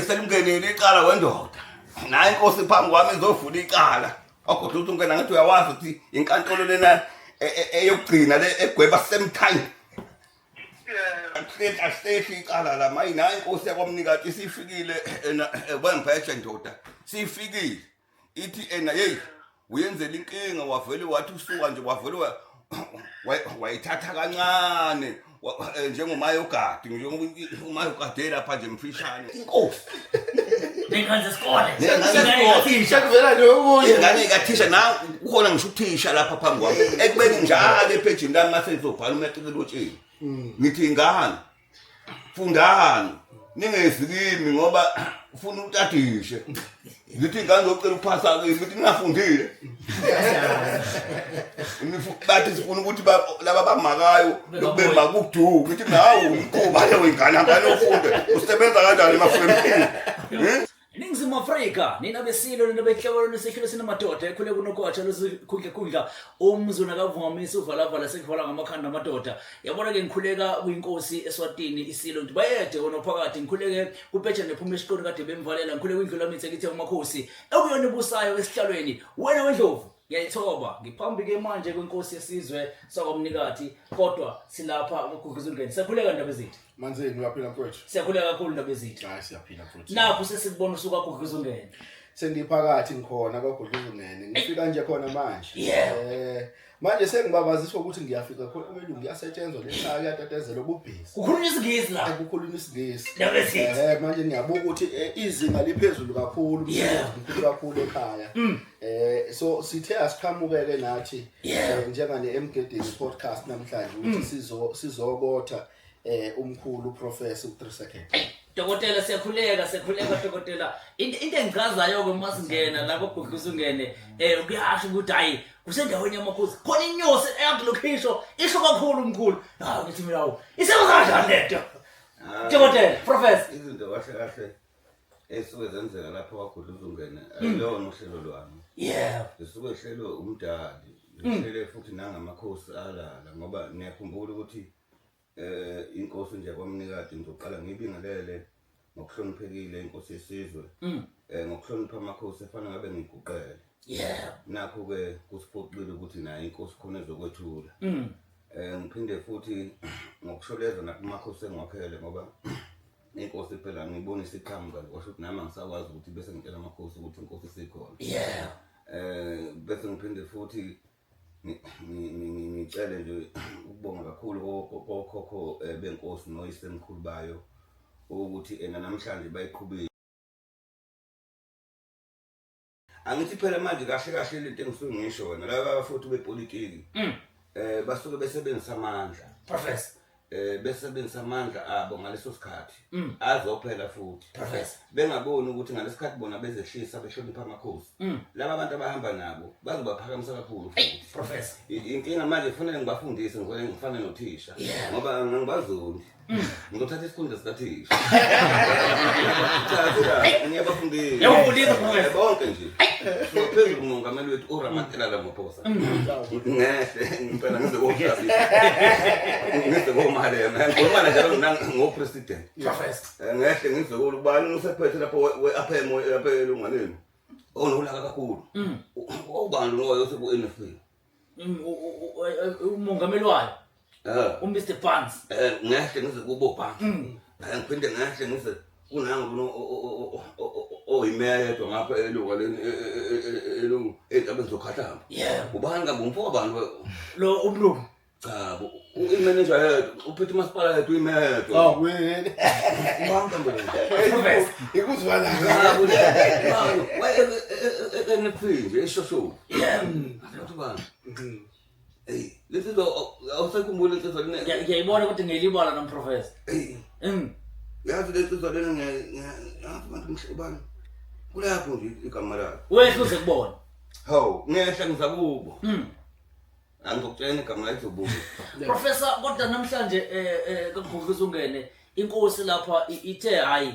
Selimngenile icala wendoda. Nayi inkosi phambi kwami izovula icala. Wagodla ukuthi ungena ngathi uyawazi ukuthi inkantolo lena eyokugcina le egweba same time. Akuhlehli ahlehli icala la mayi nayi inkosi yakwamnikati isifikile ena wembheshe ndoda. Sifikile. Ithi ena hey uyenzela inkinga wavele wathi usuka nje wavele wayithatha kancane njengomayogadi njengoba umayogadi lapha nje mfishane inkosi nengane zesikole nengane sekuvela nje okunye ingane kathisha na ukhona ngisho uthisha lapha phambi kwami ekubeni njalo ephejini lami mase ngizobhala umatikelotsheni ngithi ingane fundani ningezi kimi ngoba ufuna utadishe ngithi ingane zocela ukuphasa kimi ngithi ningafundile bathi sifuna ukuthi laba bamakayo lokubemba kudu ngithi nawu umkhuba leyo ingane hambani ufunde usebenza kanjani emafemini. Ningizimu Afrika nina besilo nina behlobolo nesihlelo sinamadoda ekhule kunokotsha losikhundla khundla umzu nakavumamisa uvalavala sekuvala ngamakhanda amadoda yabona ke ngikhuleka kwinkosi eSwatini isilo ngithi bayede wona phakathi ngikhuleke kupetsha nephuma esiqoni kade bemvalela ngikhuleke kwindlu lami ekithe umakhosi ekuyona ebusayo esihlalweni wena wendlovu ngiyayithoba ngiphambi ke manje kwenkosi yesizwe sakwamnikathi kodwa silapha kuGuguzungeni siyakhuleka ndaba ezithi Manzini uyaphila mfowethu? Siyakhuleka kakhulu ndaba ezitha. Hayi siyaphila mfowethu. Nakho sesikubona usuka kuGudluzungene. Sengiphakathi ngikhona kwaGudluzungene. Ngifika nje khona manje. Yeah. Manje sengibabaziswa ukuthi ngiyafika khona umelungu kuyasetshenzwa lekhaya kuyatatazela ububhizi. Kukhulunywa isiNgisi la. Kukhulunywa isiNgisi. Ndaba ezitha. Manje ngiyabuka ukuthi izinga liphezulu kakhulu Yeah. umsebenzi mkhulu kakhulu ekhaya. So sithe asiqhamukeke nathi njengane Emgedeni podcast namhlanje ukuthi sizokotha umkhulu uprofessor u3 second. Dokotela siyakhuleka siyakhuleka dokotela. Into engichazayo ke uma singena la koGudluzungene kuyasho ukuthi hayi kusendaweni yamakhosi. Khona inyosi eyakulokhu isho isho kakhulu umkhulu. Hawu ngithi mina hawu isebenza kanjani lento? Dokotela, professor. Izinto kahle kahle esuke zenzeka lapho kwaGudluzungene ayilona uhlelo lwami. Lisuke lihlelwe umdali, lihlele futhi nangamakhosi alala ngoba niyakhumbula ukuthi inkosi nje kwamnikati ngizoqala ngibingelele ngokuhloniphekile inkosi yesizwe. Ngokuhlonipha amakhosi efana ngabe ngiguqele. Nakho ke kusiphoqile ukuthi naye inkosi khona ezokwethula. Ngiphinde futhi ngokusholeza nakumakhosi engiwakhele ngoba inkosi phela ngibona isiqhamuka nje kwasho ukuthi nami angisakwazi ukuthi bese ngitshela amakhosi ukuthi inkosi isikhona. Bese ngiphinde futhi ngicele nje ukubonga kakhulu kokhokho benkosi noyisemkhulu bayo ukuthi ena namhlanje bayiqhubile. Angithi phela manje kahle kahle lento engisuke ngisho wena laba futhi bepolitiki basuke besebenzisa amandla. Professor. Besebenzisa amandla abo ngaleso sikhathi azophela futhi. Professor. Bengaboni ukuthi ngalesikhathi bona bezehlisa behlonipha amakhosi. Laba abantu abahamba nabo bazobaphakamisa kakhulu futhi. Professor. Inkinga manje kufanele ngibafundise ngivele ngifane nothisha. Ngoba ngibazondi. Ngizothatha isikhundla sikathisha. Cha, ngiyabafundisa. Ngiyabafundisa, Professor. Bonke nje. Siphezulu kumongameli wethu uRamatela Ramaphosa. Ngehle ngempela ngize kohlabisa. Ngize komalema. Ngikhuluma njalo ngo president. Professor. Ngehle ngize kolubani usephethe lapho we-APM lapha elungaleni. Onolaka kakhulu. Ubani loyo oseku NFP? Umongameli wayo. UMr Barnes. Ngehle ngize kubo Barnes. Ngiphinde ngehle ngize kunangu kuno oyimeya yedwa ngapha elungaleni elungu entabeni zokhahlamba. Ubani kambe umfo wabantu Lo umlungu. Cha, i-manager yedwa, uphethe umasipala yedwa, uyimeya yedwa. Oh, wena. Ubani kambe lo? Professor. Ikuzwa la. Cha, NFP nje eshosho. Athi ubani? Hey, lesizwa awusekhumbuli lesizwa lena. Ngiyayibona ukuthi ngiyilibala no professor. Hey. Yazi lesizwa lena ngiyazi abantu ngihlobana. Kulapho nje igama lakhe. Wehla uze kubona. Hawu, ngehla ngiza kubo. Angizokutshela igama lizobuya. Professor, kodwa namhlanje kaGudluzungene inkosi lapha ithe hayi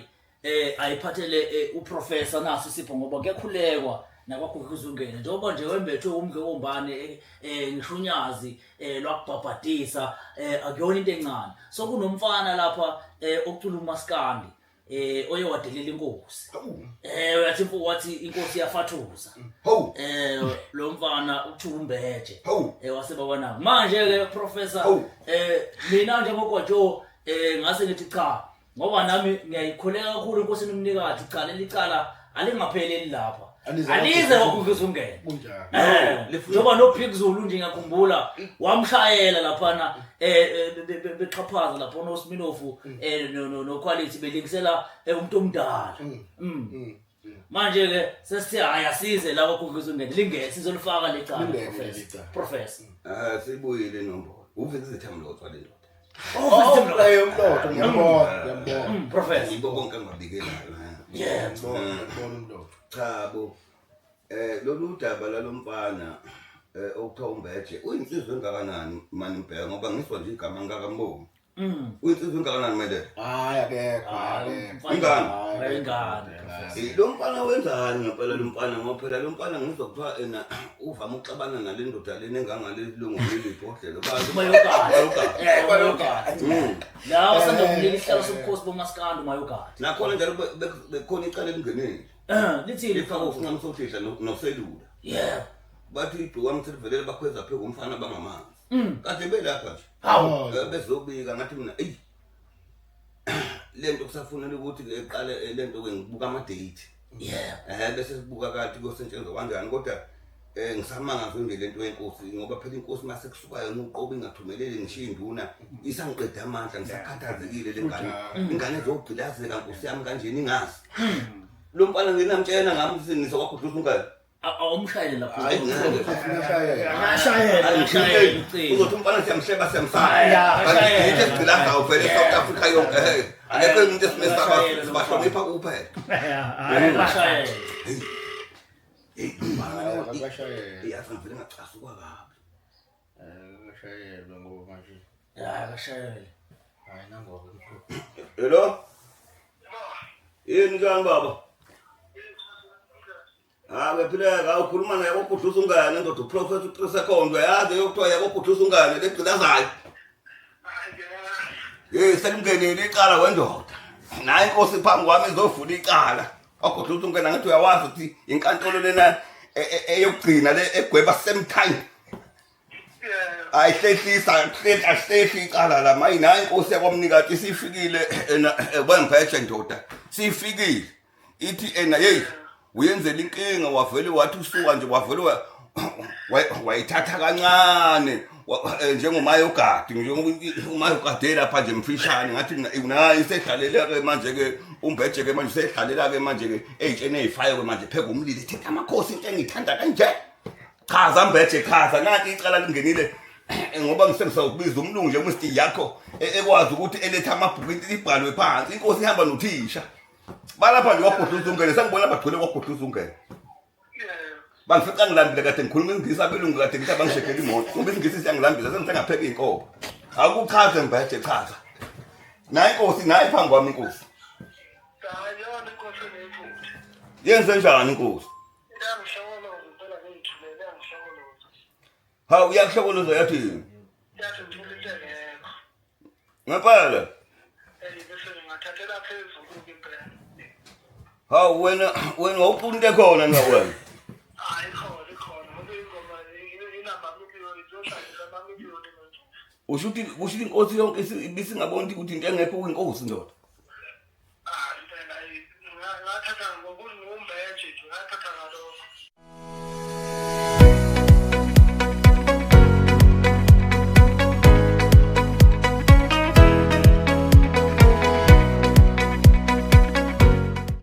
ayiphathele uprofessor naso isipho ngoba kuyakhulekwa nakwaGudluzungene njengoba nje wembethwe umdlo wombane ngisho unyazi lwakubhabhadisa akuyona into encane. So kunomfana lapha ocula umaskandi. Oye wadelela inkosi. Uyathi mfo wathi inkosi iyafathuza. Hawu. Lo mfana uthuka uMbeje. Hawu. Wasebabanako. Manje ke professor Hawu. Mina njengoGwajo ngase ngithi cha ngoba nami ngiyayikholeka kakhulu inkosi nomnikazi cha leli cala alingapheleli lapha. Alize Alize kwaGudluza. kwaGudluza ungene. Kunjalo. Njengoba no Big Zulu nje ngiyakhumbula wamshayela laphana bexhaphaza lapha no Sminofu no Quality belingisela umuntu omdala. Manje ke sesithi hayi asize la kwaGudluza ungene lingene sizolifaka lecala Lingene professor. leli cala. Professor. Sibuyile inombolo. Uveze Mlotshwa le ndoda. Oh, Umlotho ngiyambona, ngiyambona. Professor. Yibo bonke engibabikelayo. Yeah. Ngiyambona, ngiyambona umlotho. Cha bo. Lolu daba lalomfana okuthiwa uMbeje uyinsizwa engakanani mani mbheka ngoba ngiswa nje igama ngakamboni. Uyinsizwa engakanani mele? Hayi akekho, akekho. Ingane. Hayi, Ingane, professor. Lo mfana wenzani ngempela lo mfana ngoba phela lo mfana ngizwa kuthiwa ena uvama ukuxabana nale ndoda lena engangaleli lungu leli bhodlela. Mayogadi. Mayogadi. Mayogadi. La usanda kunika isihlalo sobukhosi bomaskandi uMayogadi. Nakhona njalo bekhona icala elingenile. Lithini Lifaka usinqamu sothisha noselula. Yeah. Bathi igciwane selivelele bakhweza phezu komfana bangamanzi. Kade belapha nje. Hawu. Bezobika ngathi mina eyi lento kusafunela ukuthi ke eqale lento ke ngibuka ama date. Yeah. Bese sibuka kathi kuyosetshenzwa kanjani kodwa ngisamangazwe nje lento yenkosi ngoba phela inkosi mase kusuka yona uqobo ingathumeleli ngisho induna isangiqeda amandla ngisakhathazekile lengane. Ingane ezogqilazeka nkosi yami kanjeni ingazi. Lo mfana nginamtshela ngami ukuthi ngizokwagudluza ungane. Awumshayele lapho. Hayi ngeke. Uyashayela. Akashayele, akashayele ucingo. Uzothi umfana siyamhleba siyamsaba. Akashayele. Yithi esigqilazayo vele eSouth Africa yonke. Akekho umuntu esimesaba Akashayele lo sibahlonipha kuphela. Akashayele. Hey, umfana Hayi lo akashayela. yazi ngivele ngacasuka kabi. Akashayelwe ngoba manje. Ya, akashayele. Hayi nangoba mkhulu. Hello? Yini njani baba? Ah, uyaphileka ukhuluma naye koGudluza ungane ndoda uProfessor u3 second uyazi eyokuthiwa yakoGudluza ungane legqilazayo. Hey, selimngenile icala wendoda. Nayi inkosi phambi kwami izovula icala. WaGudluza ungene ngathi uyawazi ukuthi inkantolo lena eyokugcina le egweba same time. Ayihlehlisa, ahlehli icala la mayi nayi inkosi yakwamnikati isifikile ena wemphethe ndoda. Sifikile. Ithi ena hey uyenzela inkinga wavele wathi usuka nje wavele wayithatha kancane njengomayogadi njengoba umayogadi lapha nje mfishane ngathi mina nayi isedlalela ke manje ke uMbeje ke manje usedlalela ke manje ke ey'tsheni ey'fayo ke manje pheka umlilo ithinta amakhosi into engiyithanda kanje. Chaza Mbeje chaza nanti icala lingenile ngoba ngisengisawukubiza umlungu nje uMr yakho ekwazi ukuthi elethe amabhuku into ibhalwe phansi inkosi ihamba nothisha. Balapha nje kwaGudluza ungene sengibona bagcwele kwaGudluza ungene. Bangifica ngilambile kade ngikhuluma isiNgisi abelungu kade ngithi abangishekele imoto ngoba isiNgisi siyangilambisa sengisengapheka iy'nkomo. Akuchaze Mbeje chaza. Nayi inkosi nayi phambi kwami inkosi. Hayi yona inkosi eneyifuthe. Yenze njani inkosi? Iyangihlokoloza impela ngiyithulele iyangihlokoloza. Hawu iyakuhlokoloza yathini? Yathi ngithule into engekho. Ngempela. Bese ngingathathela phezulu-ke impela. Hawu wena wawuphula into ekhona na wena? Hayi ikhona ikhona ngoba ingoma inamamiliyoni izohlangisa amamiliyoni manje. Usho ukuthi inkosi yonke ibisingaboni ukuthi into engekho kuyinkosi ndoda. Hayi impela ngathatha ngokuthi nguMbeje nje ngathatha ngalokho.